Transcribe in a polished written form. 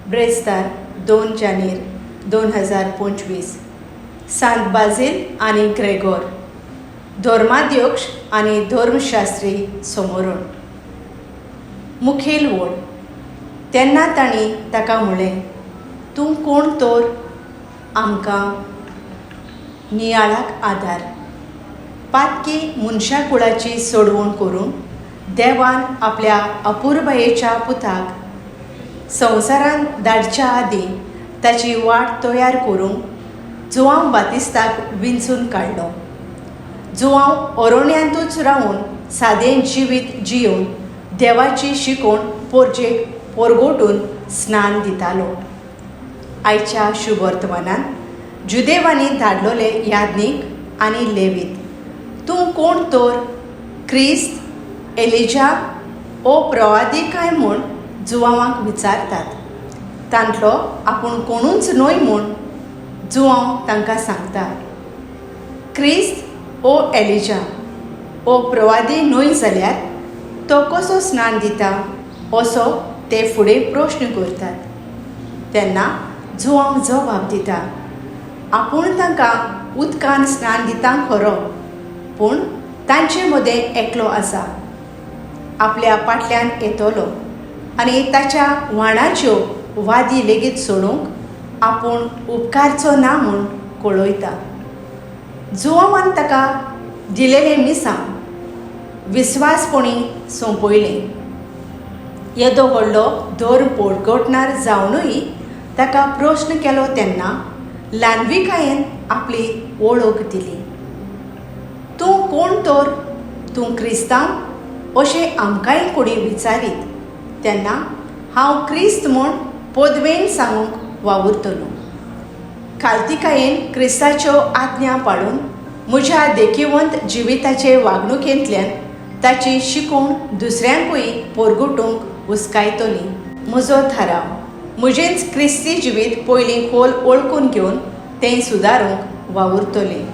ब्रेस्तार 2 जानेर 2025. सांत बाजील आनी ग्रेगोर, धर्माध्यक्ष आनी धर्मशास्त्री समोरण. मुखेल वोड. तेन्ना तांणी ताका म्हणलें, तूं कोण तर? आमकां नियाळाक आदार. पातकी मनशाकुळाची सोडवण करूंक देवान आपल्या अपुरबायेच्या पुताक संवसारांत धाडच्या आदीं ताची वाट तयार करूंक जुआंव बातिस्ताक विंचून काडलो. जुआंव अरण्यांतूच रावन सादें जिवीत जियोवन देवाची शिकवण पोरजेक पोरगोटून स्नान दितालो. आयच्या शुभवर्तमानान जुदेवांनी धाडलोले याज्ञीक आनी लेवीत तूं कोण तर, क्रिस्त, एलिजा ओ प्रवादी काय म्हूण जुआंवाक विचारतात. तांतलो आपूण कोणूच न्हय म्हूण जुआंव तांकां सांगता. क्रिस्त ओ एलिजा ओ प्रवादी न्हय जाल्यार तो कसो स्नान दिता असो ते फुडें प्रश्न करतात. तेन्ना जुआंव जबाब दिता, आपूण तांकां उदकान स्नान दिता खरो, पूण तांचे मदें एकलो आसा, आपल्या फाटल्यान येतलो आनी ताच्या व्हाणाच्यो वादी लेगीत सोडूंक आपूण उपकारचो ना म्हूण कळयता. जुआंवान ताका दिलेलें मिसांव विस्वासपणी सोंपयलें. येदो व्हडलो धर्म पोटगोटणार जावनूय ताका प्रश्न केलो तेन्ना ल्हानविकायेन आपली वळख दिली. तूं कोण तर, तूं क्रिस्तांव अशें आमकांय कोणी विचारीत तेन्ना हांव क्रिस्त म्हूण पदवेन सांगूंक वावुरतलो. खालतिकायेन क्रिस्ताच्यो आज्ञा पाळून म्हज्या देखिवंत जिविताचे वागणुकेंतल्यान ताची शिकवण दुसऱ्यांकूय पोरगुटूंक हुस्कायतली. म्हजो थाराव, म्हजेंच क्रिस्ती जिवीत पयलीं खोल वळखून घेवन तें सुदारूंक वावुरतलें.